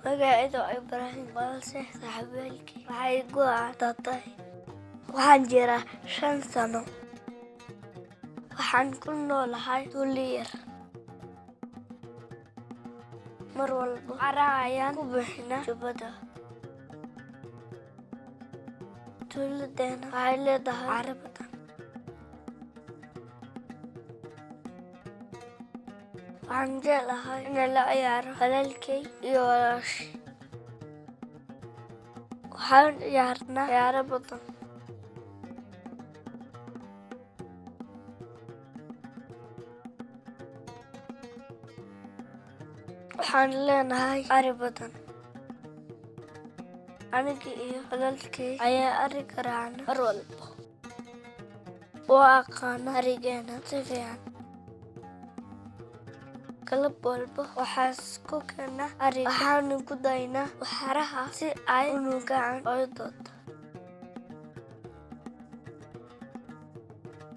Magacaydu waa Ibraahim, balse saaxiibayaashey waxay igu wacaan Tatay. Waxaan jiraa 5 sano. Waxaan ku noolahay tuulo yar. Mar walba carro ayaan ku buuxinaa jubbada. Tuuladeena waxay leedahay carro badan. Waxaan jeclahay inaan la ciyaaro walaalkay iyo walaashay. Waxaan ciyaarnaa ciyaaro badan. Waxaan leenahay ari badan. Aniga iyo walaalkay ayaa ariga raacna mar walba. Waan aqaanaa arigeena si fiican. Galab walba waxaan isku keennaa ariga, waxaana ku daynaa waxaraha si ay u nuugaan hooyadood.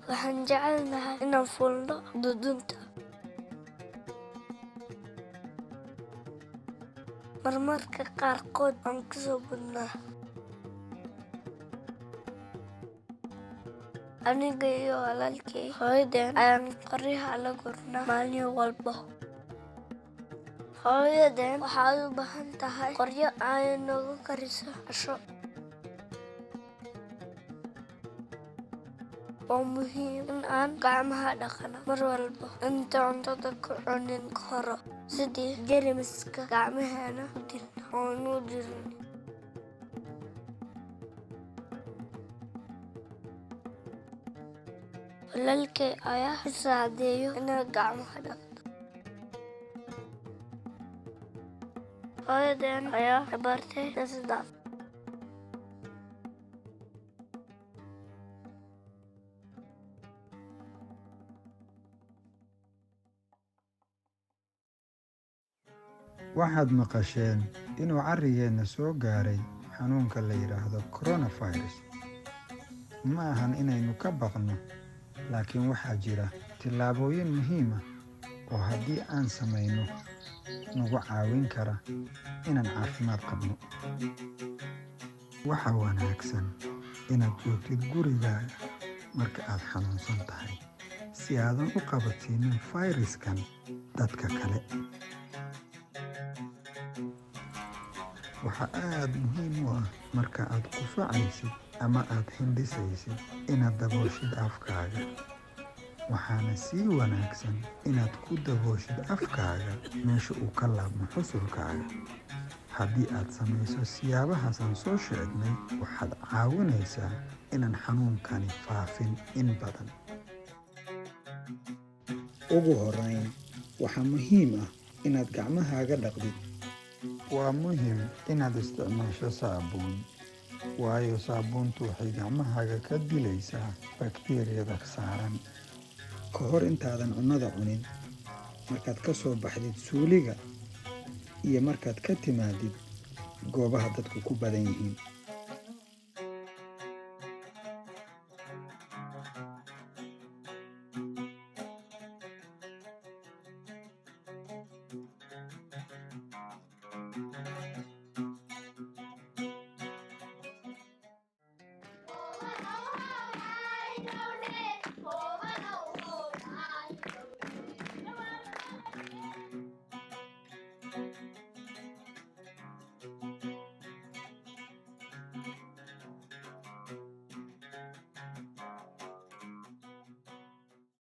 Waxaan jecelnahay inaan fuulno dudunta. Marmarka qaarkood waan ka soo boodnaa. Aniga iyo walaalkay hooyadeen ayaan qoryaha la gurnaa maalin walba. Hooyadeen waxay u baahan tahay qoryo ay noogu kariso casho. Waa muhiim in aan gacmaha dhaqano mar walba inta cuntada ku cunin kahor sidii jeermiska gacmaheena ku dilno oonu jirin. Walaalkay ayaa i saacideeyo inaan gacmaha dhaqdo. Hooyadeen ayaa i bartay sidaas. Waxaad maqasheen inuu carrigeenna soo gaaray xanuunka la yidhaahdo coronavirus. Ma ahan inaynu ka baqno, laakiin waxaa jira tillaabooyin muhiim ah oo haddii aan samayno nagu caawin kara inaan caafimaad qabno. Waxaa wanaagsan inaad joogtid gurigaaga marka aad xanuunsan tahay si aadan u qabatinin fayraskan dadka kale. Waxaa aad muhiim u ah marka aad qufacaysid ama aad hindhisaysid inaad dabooshid afkaaga. Waxaana sii wanaagsan inaad ku dabooshid afkaaga meesha uu ka laabmo xusulkaaga. Haddii aad samayso siyaabahaas aan soo sheegnay, waxaad caawinaysaa inaan xanuunkani faafin in badan. Ugu horrayn, waxaa muhiim ah inaad gacmahaaga dhaqdid. Waa muhiim inaad isticmaasho saabuun, waayo saabuuntu waxay gacmahaaga ka dilaysaa bakteeriyada saaran. Ka hor intaadan cunnada cunin, markaad ka soo baxdid suuliga, iyo markaad ka timaadid goobaha dadku ku badan yihiin.